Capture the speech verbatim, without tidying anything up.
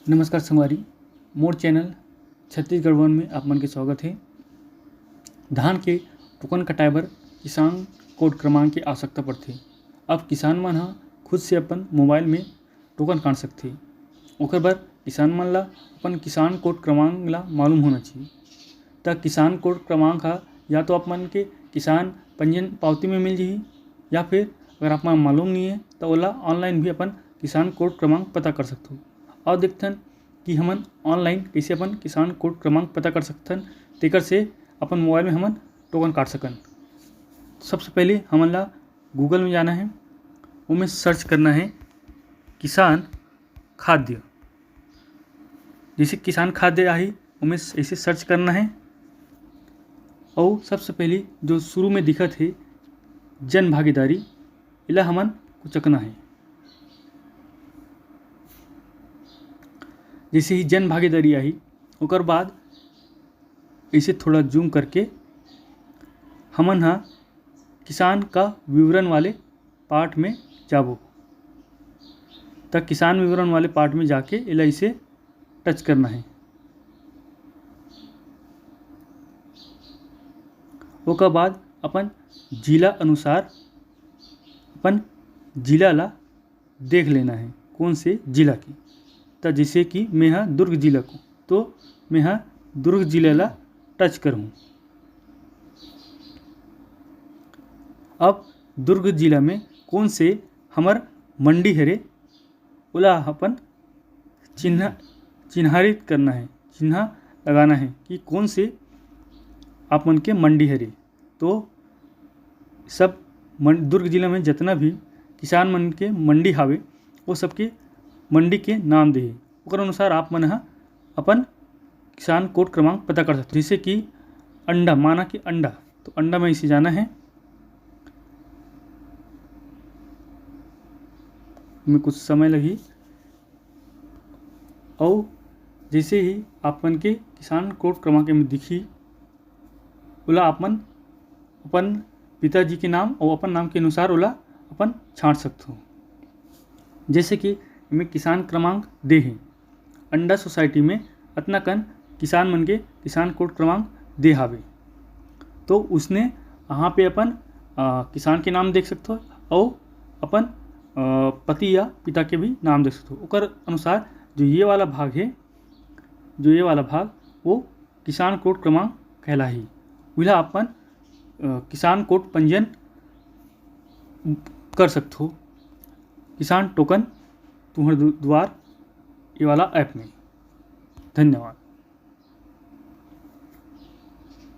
नमस्कार संगवारी, मोर चैनल छत्तीसगढ़ वन में आप मन के स्वागत हे। धान के टोकन कटाए बर किसान कोड क्रमांक के आवश्यकता पड़थे। अब किसान मन ह खुद से अपन मोबाइल में टोकन काट सकथे। ओकर बर किसान मन ला अपन किसान कोड क्रमांक ला मालूम होना चाहिए। त किसान कोड क्रमांक ह या तो आप मन के किसान पंजीयन पावती में मिल जाही, या फिर अगर आप मन मालूम नहीं है तो ओला ऑनलाइन भी अपन किसान कोड क्रमांक पता कर सकथो। और देखथन कि हमन ऑनलाइन कैसे अपन किसान कोड क्रमांक पता कर सकथन, तेकर से अपन मोबाइल में हमन टोकन काट सकन। सबसे पहले हमन ला गूगल में जाना है, ओमे सर्च करना है किसान खाद्य। जैसे किसान खाद्य आही, ओमे ऐसे सर्च करना है। और सबसे पहले जो शुरू में दिखत है जन भागीदारी, एला हमन कुचकना है। जैसे ही जन भागीदारी आही, ओकर बाद इसे थोड़ा जूम करके हमन हा किसान का विवरण वाले पार्ट में जाबो। त किसान विवरण वाले पार्ट में जाके एला इसे टच करना है। ओकर बाद अपन जिला अनुसार अपन जिला ला देख लेना है, कौन से जिला के। त जैसे कि मैं हा दुर्ग जिला को, तो मैं हा दुर्ग जिला ला टच करूँ। अब दुर्ग जिला में कौन से हमर मंडी हरे, ओला अपन चिन्ह चिन्हारित करना है, चिन्हा लगाना है कि कौन से आप मन के मंडी हरे। तो सब मन, दुर्ग जिला में जितना भी किसान मन के मंडी हावे, वो सबके मंडी के नाम देहे, ओकर अनुसार आप मन ह अपन किसान कोड क्रमांक पता कर सकते हो। जैसे कि अंडा, माना कि अंडा, तो अंडा में इसे जाना है, में कुछ समय लगी। और जैसे ही आप मन के किसान कोड क्रमांक में दिखी, ओला आप मन अपन पिताजी के नाम और अपन नाम के अनुसार ओला अपन छांट सकथो। जैसे कि एमे किसान क्रमांक दे हे, अंडा सोसाइटी में अतना कन किसान मन के किसान कोड क्रमांक दे हावे, तो उसने यहाँ पे अपन आ, किसान के नाम देख सकथो और अपन आ, पति या पिता के भी नाम देख सकथो। ओकर अनुसार जो ये वाला भाग है, जो ये वाला भाग, वो किसान कोड क्रमांक कहलाही। उला अपन आ, किसान कोड पंजीयन कर सकथो किसान टोकन तुहर दु-, दुआर ये वाला ऐप में। धन्यवाद।